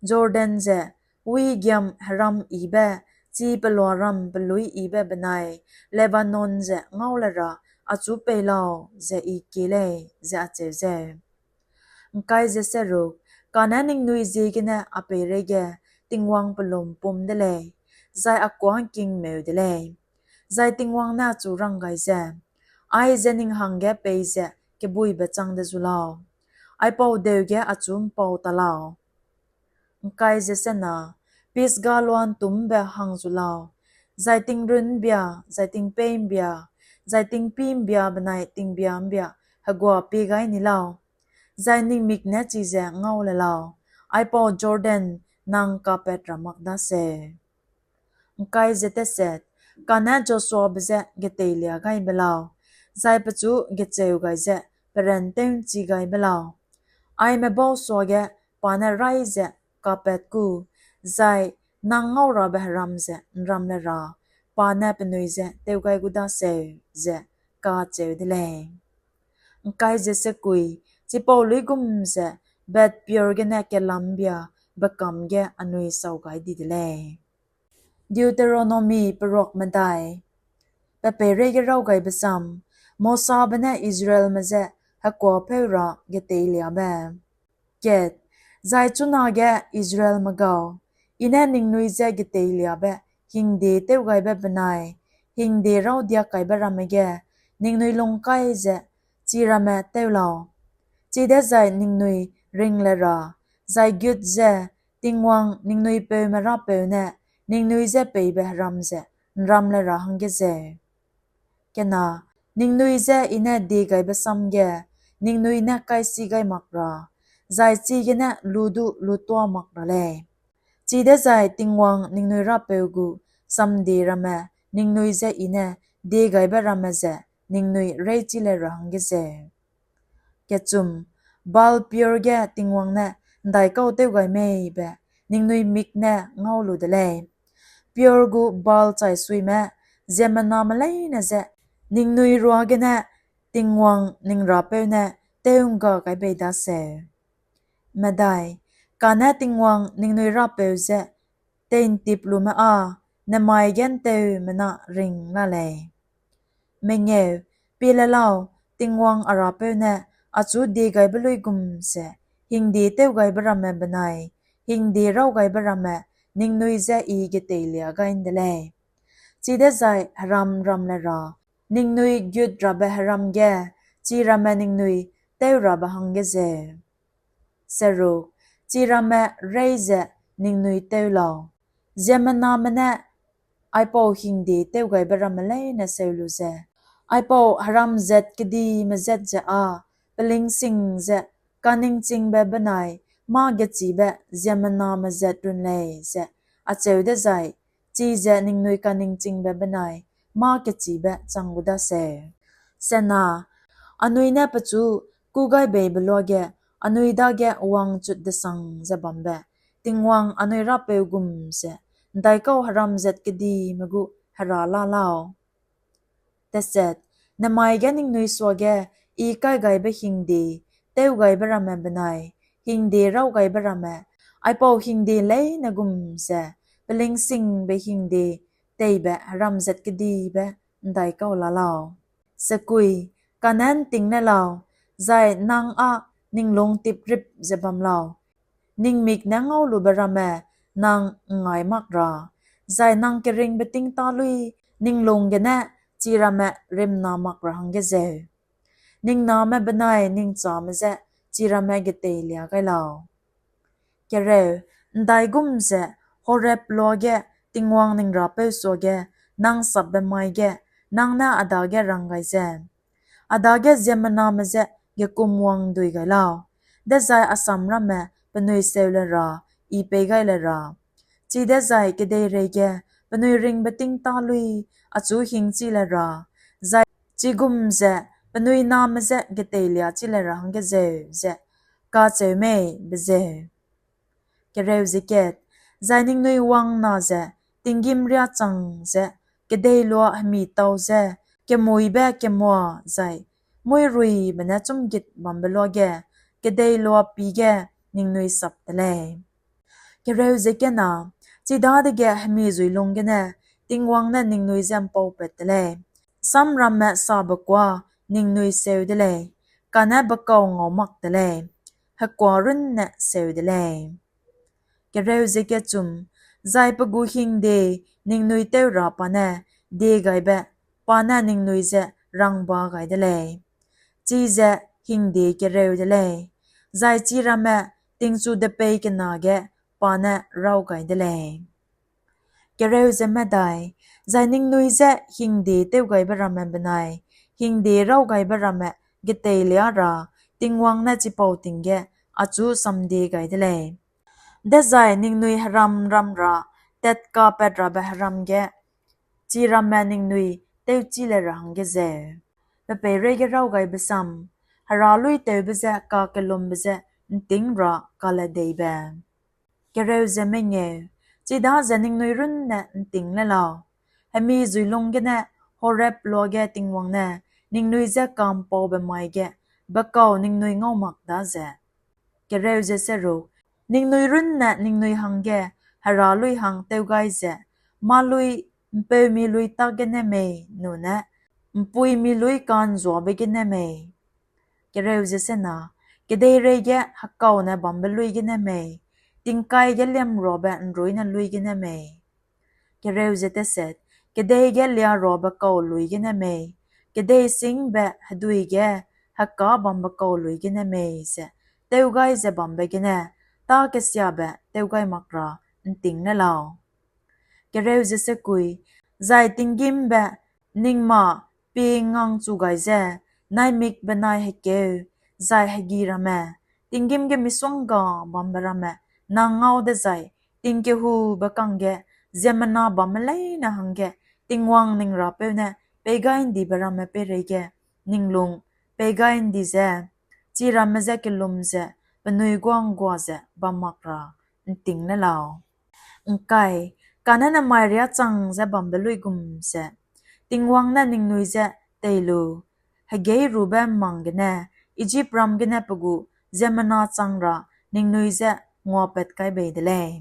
Jordan ze, wi giam heram yibe, chi peloaram peluî yibe benai Lebanon ze ngau le ra achu pei lau, ze I kie lei, ze acheu zeu. ’Ngkai ze seruk, kane ningnui ziegene a peireige Tingwang pe lumpum de lei, zai a kuâ ’ngkingmeu de lei. Zai Tingwang ne achu rang gai ze, Aize ning hangge peize kebuibe chang de zu lau, aipau deu ge achu ’mpau ta lau. ’Ngkai ze sena, Pisga loa'ntûmbe hang zu lau, zai tingrun ’mbia, zai tingpeî ’mbia, zai tingpî ’mbia benai tingbia ’mbia heguapie gai ni lau, zai ning mik ne chize ngau le lau, aipau Jordan nang kapat ra mak daseu. ’Ngkai ze teset, kane Joshuabe je geteilia gai be lau, zai pechu gecheu gai ze peran tew'nchi gai be lau. Aime bau suage pa ne rai ze kapat gu, zai nang ngaurabe heram ze ’nram le ra, pa ne penui je tew gai gu daseu, ze kacheu de lei. ’Ngkai ze sekui, chipau luigum ze Beth-peor gene kelambia bekâm ge anui sau gai di de lei. Deuteronomi peruak medai. Pe peireige raw gaibe sam, Mosabe ne Israelme je hekuâpeu ra geteiliabe. Kat, zai chunage Israelme gau, I ne ningnui je geteiliabe hingde tewgaibe benai hingde rawdiak kaibe ramme ge ningnui lungkai ze chiramme tew lau. Chidezai ningnui ring le ra, zai gut ze Tingwang ningnui peume Rapeu ne ningnui je peibe heram ze ’nram le ra hangge zeu. Kena, ningnui je I ne diegaibe sam ge ningnui ne kaisi gai mak ra, zai chigene lu du lutuâ mak ra lei. Chidezai Tingwang ningnui Rapeu gu samdie ramme ningnui je I ne diegaibe ramme ze ningnui reichi le ra hangge zeu. Kechum, Baal-peor ge Tingwang ne ’ndaikau tew gai mei be ningnui mik ne ngau lu de lei. Peor gu Baal chaisuime ziemmename leine je ningnui ruagene Tingwang ning Rapeu ne tew'ngga gai bei daseu. Medai, kane Tingwang ningnui Rapeu je tei'ntip lume â nemai ge ’nteumena ring la lei. Mengeu, pie le lau, Tingwang a Rapeu ne achu diegaibe luigum ze hingde tewgaibe ramme benai hingde rawgaibe ramme ningnui je I geteilia gai ’nde lei. Chidezai heram ram le ra, ningnui gut rabe heram ge chiramme ningnui tew rabe hangge zeu. Seruk, chiramme rei ze ningnui tew lau. Ziemmename ne aipau hingde tewgaibe ramme leine seu lu ze, aipau heram zat kedime zat ze â pelingsing ze kaningchingbe benai mâ gechîbe ziemmename zat run lei ze acheu dezai, chize ningnui kaningchingbe benai mâ kechîbe chang gu daseu. Sena, anui ne pechu kûgaibeibe luage anui dage wangchut desang ze bambe Tingwang anui Rapeu gum ze ’ndaikau heram zat kedime gu Hera la lau. Teset, nemai ge ningnui suage I kaigaibe hingde tewgaibe ramme benai hingde rawgaibe ramme, aipau hingde leine gum ze pelingsingbe hingde teibe heram zat kedibe ’ndaikau la lau. Sekui, kane ’nting ne lau, zai nang â ning lung tiprip ze bam lau. Ning mik ne ngaulube ramme nang ’ngngai mak ra, zai nang keringbe ting tâ lui ning lung gene chiramme rimna mak ra hangge zeu. Ning name benai ning chame je chiramme geteilia gai lau. Kereu, ’ndaigum ze Horeb luage Tingwang ning Rapeu suage nang sapbe mai ge nang ne a dage rang gai ze, a dage ziemmename je gekumwang dui gai lau, dezai a sam ramme penui seu le ra I pei gai le ra, chidezai kedeireige penui ringbe ting tâ lui achu hingchi le ra, zai chigum ze penui name je geteilia chi le ra hangge zeu ze kacheu mei be zeu. Kereu ze kat, zai ningnui wangna ze tinggîm riâ chang ze kedei lua hemi tau ze kemuîbe kemua zai muiruibe ne chumgit bambe luage kedei lua pî ge ningnui sap de lei. Kereu ze kena, chidadege hemi zui lung gene Tingwang ne ningnui je ’mpaupat de lei. Samramme sabe kuâ ningnui seu de lei, kane bekau ngau mak de lei, hekuâ runne seu de lei. Kereu ze kechum, zai pe gu hingde ningnui tew ra pa ne diegaibe pa ne ningnui je rangba gai de lei. Chize hingde kereu de lei, zai chiramme tingchu depei kena ge pa ne raw gai de lei. Kereu ze medai, zai ningnui je hingde tewgaibe ramme benai hingde raw gaibe ramme geteilia ra Tingwang ne chipau ting ge achu samdie gai de lei. Dezai ningnui heram ram ra tat kapat rabe heram ge chiramme ningnui tewchi le ra hangge zeu. Pe peireige raw gaibe sam, hera luîtewbe je kakellumbe je ’nting ra kaledeibe. Kereu ze mengeu, chidaze ningnui runne ’nting le lau. Hemi zuilung gene Horeb luage Tingwang ne ningnui je ka'mpaube mai ge bekau ningnui ngau mak daze. Kereu ze seruk, ningnui runne ningnui hangge hera luî hang tew gai ze, mâ luî, ’mpeumi luî tak gene mei, nune ’mpuimi luî ka'nzuabe gene mei. Kereu ze sena, kedeirei ge hekaune bambe luî gene mei, tingkai ge liamruabe ’nruine luî gene mei. Kereu ze teset, kedei ge liaruabe kau luî gene mei, kedei sîngbe hedui ge heka bambe kau luî gene mei ze tew gai ze bambe gene, tâ kesiabe tew gai mak ra ’nting le lau. Kereu ze sekui, zai tinggîmbe ning mâ pie ngangchu gai ze, naimik benai hekeu, zai hegi ramme, tinggîm ge misongga bambe ramme, nang ngau dezai, tingkehube kangge, ziemmena bamme leine hangge, Tingwang ning Rapeu ne pei gai ’ndibe ramme peireige, ning lung pei gai ’ndi ze, chi ramme je kellum ze, penui guâ ’nggua ze bam mak ra ’nting le lau. ’Ngkai, kane nemai riâ chang ze bambe luigum ze, Tingwang ne ningnui je tei lu, hegeîrube mang gene, Ijipram gene pe gu ziemmena chang ra ningnui je nguapat kai bei de lei.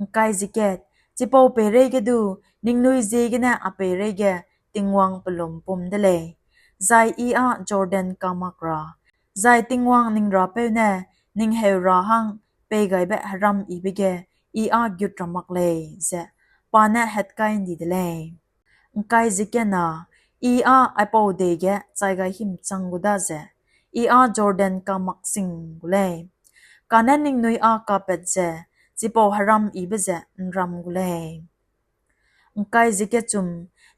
’Ngkai ze kat, chipau peireige du, ningnui ziegene a peireige Tingwang pe lumpum de lei, zai I â Jordan kamak ra, zai Tingwang ning Rapeu ne ning heu ra hang peigaibe heram yibe ge I â gut ra mak lei, ze pa ne hat kai ’ndi de lei. ’Ngkai ze kena, I â aipau dei ge chai gai himchang gu daze, I â Jordan kamak sing gu lei. Kane ningnui â kapat ze, chipau heram yibe ze ’nram gu lei. ’Ngkai ze kechum,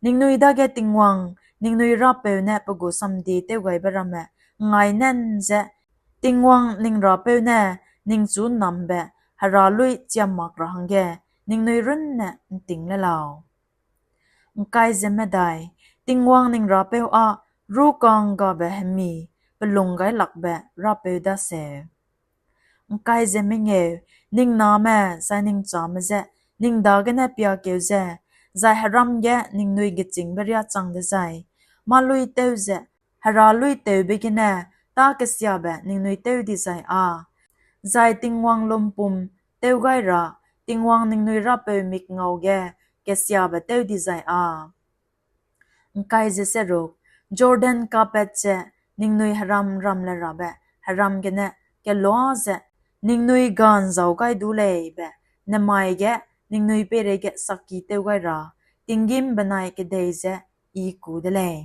ningnui dage Tingwang, ningnui Rapeu ne pe gu samdie tewgaibe ramme ’ngngaî nan ze, Tingwang ning Rapeu ne ningchu ’nnambe hera luî chiam mak ra hangge ningnui runne ’nting le lau. ’Ngkai ze medai, Tingwang ning Rapeu â rûka'nggabe hemi pelung gailakbe Rapeu daseu. ’Ngkai ze mengeu, ning name zai ning chame je ning dagene piakeu ze, zai heram ge ningnui gechîngbe riâ chang dezai, mâ luî tew ze, hera luîtewbe gene tâ kesiabe ningnui tew dizai â, zai Tingwang lumpum tew gai ra, Tingwang ningnui Rapeu mikngau ge kesiabe tew dizai â. ’Ngkai ze seruk, Jordan kapat ze ningnui heram ram le rabe heram gene kelua ze, ningnui ga'nzau gai du lei be nemai ge ningnui peireige sakki tew gai ra, tinggîm benai kedei ze I ku de lei.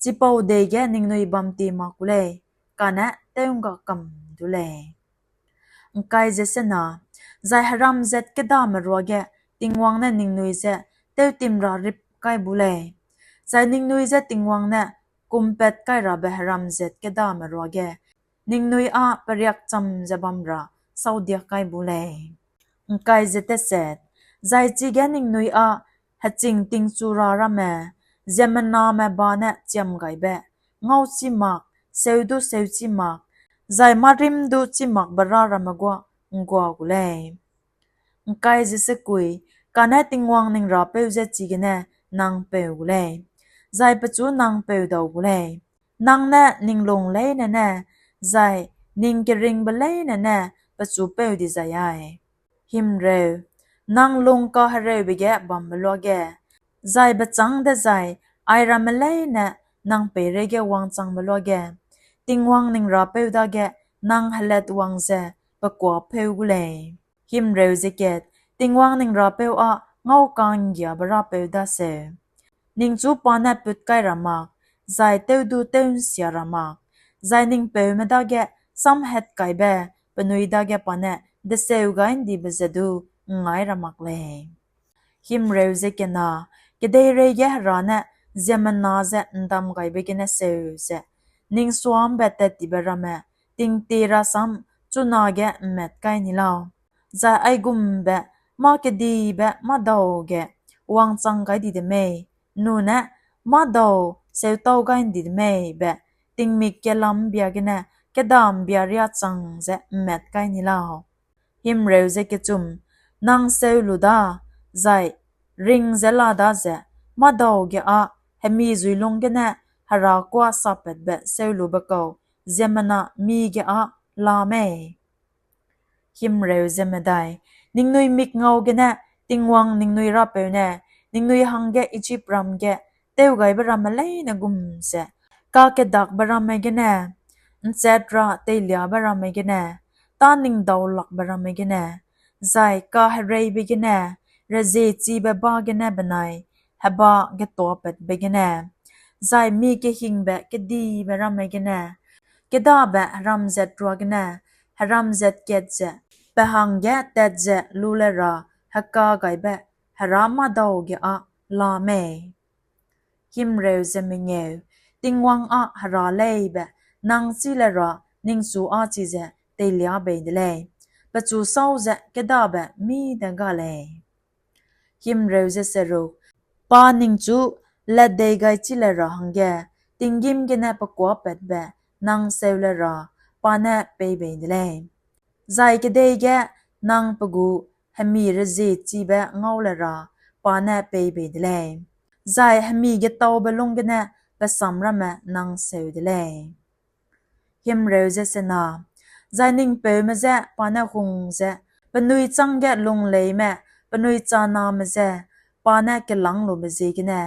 Chipau dei ge ningnui bam ti mak gu lei, kane tew'ngga kam du lei. ’Ngkai ze sena, zai heram zat kêdame ruage Tingwang ne ningnui je tewtim ra rip kai bu lei, zai ningnui je Tingwang ne kumpat kai rabe heram zat kêdame ruage ningnui â periakcham ze bam ra sâudiak kai bu lei. ’Ngkai ze teset, zai chige ningnui â heching tingchu ra ramme, ziemmename ba ne chiam gaibe, ngau chî mak, seu du seu chî mak, zai mârîm du chî makbe râ ramme guâ ’nggua gu lei. ’Ngkai ze sekui, kane Tingwang ning Rapeu je chigene nang peu gu lei, zai pechu nang peudau gu lei. Nang ne ning lung leine ne, zai ning keringbe leine ne pechu peu dizai ai. Himreu, nang lung kahereube ge bambe luage, zai bechâng dezai, airamme leine nang peireige wangchangbe luage, Tingwang ning Rapeu dage nang helatwang ze pe kuâ pheu gu lei. Himreu ze kat, Tingwang ning Rapeu â ngau ka'nggiabe Rapeu daseu. Ningchu pa ne put kai ra mak, zai tewdu tew'nsia ra mak, zai ning peume dage samhatkaibe penui dage pa ne deseu gai ’ndibe ze du ’ngngai ra mak lei. Himreu ze kena, kedeirei ge Hera ne ziemmena ze ’ndam gaibe gene seu ze, ning suâ'mbe tattibe ramme tingtie rasam chunage ’mmat kai ni lau. Zai aigumbe mâ kedibe mâdau ge wangchang gai di de mei, nune mâdau seutau gai ’ndi de mei be tingmik kelam ’mbia gene kêda ’mbia riâ chang ze ’mmet kai ni lau. Himreu ze kechum, nang seu lu da, zai ring ze la da ze, mâdau ge â hemi zuilung gene Hera kuâ sapatbe seu lube kau ziemmena mige â la mei? Himreu ze medai, ningnui mikngau gene Tingwang ningnui Rapeu ne ningnui hangge Ijipram ge tewgaibe ramme leine gum ze, kakedakbe ramme gene, ’nchat ra teiliabe ramme gene, tâningdaulakbe ramme gene, zai kahereibe gene, reziechibe ba gene benai heba getuapatbe gene, zai mi kehingbe kedibe ramme gene, kêdabe heramzat ruagene heramzat kat ze pe hangge tat ze lu le ra hekagaibe Hera mâdau ge â la mei? Himreu ze mengeu, Tingwang â Hera leibe nang chî le ra ningchu â chize teilia bei de lei; pechu sâu ze kêdabe mî de ga lei. Himreu ze seruk, pa ningchu latdei gai chî le ra hangge tinggîm gene pe kuâpatbe nang seu le ra pa ne pei bei de lei; zai kedei ge nang pe gu hemi reziechibe ngau le ra pa ne pei bei de lei, zai hemi getaube lung gene pe sam ramme nang seu de lei. Himreu ze sena, zai ning peume je pa ne hung ze, penui chângge lungleime, penui chaname je pa ne kelâng lube ziegene,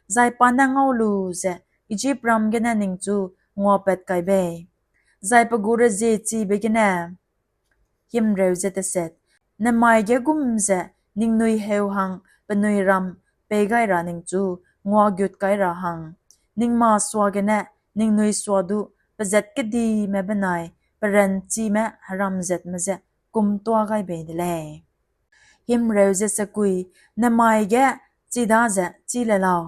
zai pa ne ngau lu ze Ijipram gene ningchu nguapat kai bei, zai pe gu reziechibe gene, himreu ze teset, nemai ge gum ze ningnui heu hang penui ram pei gai ra ningchu nguagut kai ra hang, ning masuagene ningnui suadu pezat kedime benai peranchime heramzatme je kumtuâ gai bei de lei. Himreu ze sekui, nemai ge chidaze chî le lau,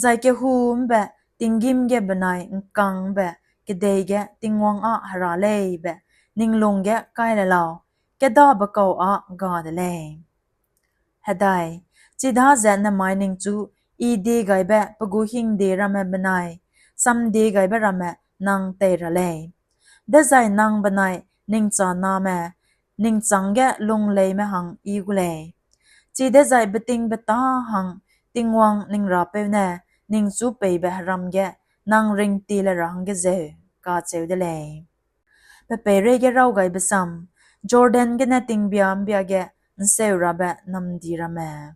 zai kehû ’mbe tinggîm ge benai ’ngkang ’mbe kedei ge Tingwang â Hera leibe ning lung ge kai le lau, kêdabe kau â ga de lei. Hedai, chidaze nemai ningchu I diegaibe pe gu hingde ramme benai samdiegaibe ramme nang tei ra lei, dezai nang benai ning chaname, ning chângge lungleime hang I gu lei; chidezai betingbeta hang Tingwang ning Rapeu ne ningchu peibe heram ge nang ringtie le ra hangge zeu, kacheu de lei. Pe peireige raw gaibe sam, Jordan gene tingbia ’mbia ge ’nseu rabe namdi ramme.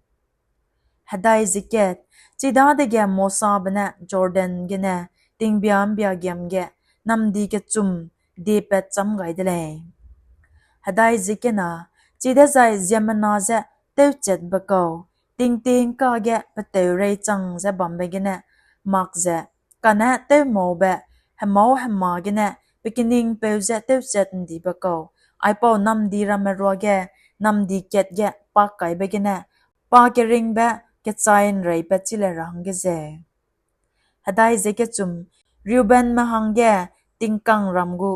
Hedai ze kat, chidadege Mosabe ne Jordan gene tingbia ’mbia giam ge namdi kechum diepat châm gai de lei. Hedai ze kena, chidezai ziemmena je tewchatbe kau, tingtingka ge peteureî chang ze bambe gene mak ze, kane tewmaube hemâu hema gene pe keningpeu je tewchat ’ndibe kau, aipau namdi ramme ruage namdi kat ge pak kaibe gene pa keringbe kechai ’nreipat chi le ra hangge zeu. Hedai ze kechum, Reubenme hangge tingkangram gu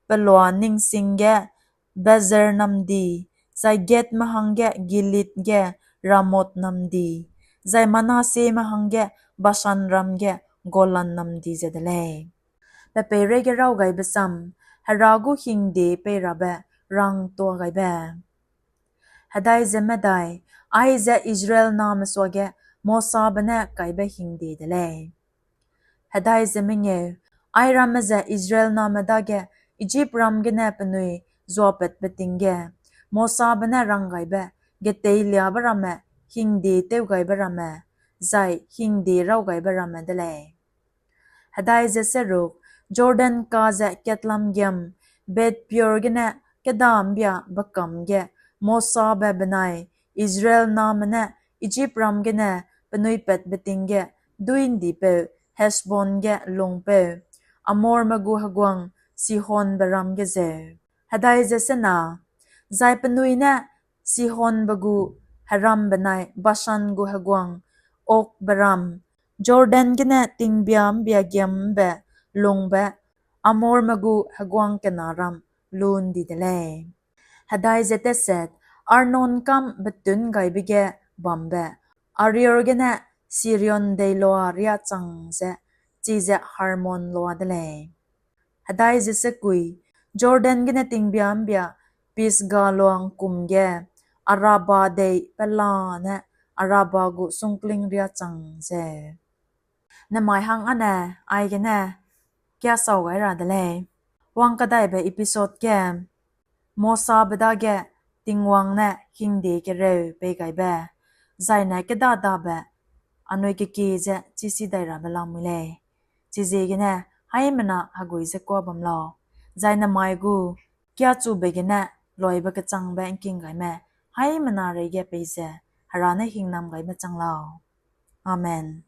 peloa ningsing ge Bezer namdi, zai Gadme hangge Gilead ge Ramot namdi, zai Manasseme hangge Bashanram ge Golan namdi ze de lei. Pe peireige raw gaibe sam, Hera gu hingde pei rabe rangtuâ gaibe. Hedai ze medai, aize Israel name suage Mosabe ne kaibe hingde de lei. Hedai ze mengeu, airamme ze Israel name dage Ijipram gene penui zuapatbe ting ge Mosabe ne ranggaibe geteiliabe ramme, hingde tewgaibe ramme, zai hingde raw gaibe ramme de lei. Hedai ze seruk, Jordan ka ze katlam giam Beth-peor gene kêda ’mbia bekâm ge Mosabe benai Israel name ne Ijipram gene penui patbe ting ge duî ’ndipeu Heshbon ge lungpeu, Amorme gu heguang Sihonbe ram ge zeu. Hedai ze sena, zai penui ne Sihonbe gu heram benai Bashan gu heguang Ogbe ram, Jordan gene tingbia ’mbia giam ’mbe lungbe Amorme gu heguang kena ram lu ’ndi de lei. Hedai ze teset, Arnon kâm betûn gaibe ge bambe, Aroer gene Sirion deiloa riâ chang ze chize Hermon lua de lei. Hedai ze sekui, Jordan gene tingbia ’mbia Pisga luang kum ge, Araba dei pelane Araba gu sungkling riâ chang ze. Nemai hang âne, aigene, kiasau gai ra de lei. Wang kadaibe episode ge, Mosabe dage Tingwang ne hingde kereu pei gaibe, zaine kêda dabe, anui kekie ze chisi dai rabe lamui lei. Chiziegene, haimena hegui ze kuâ bam lau. Zai nemai gu, kiachube gene, loibe kechangbe ’ngking gaime, haimena reige peize, Hera ne hingnam gaime chang lau. Amen.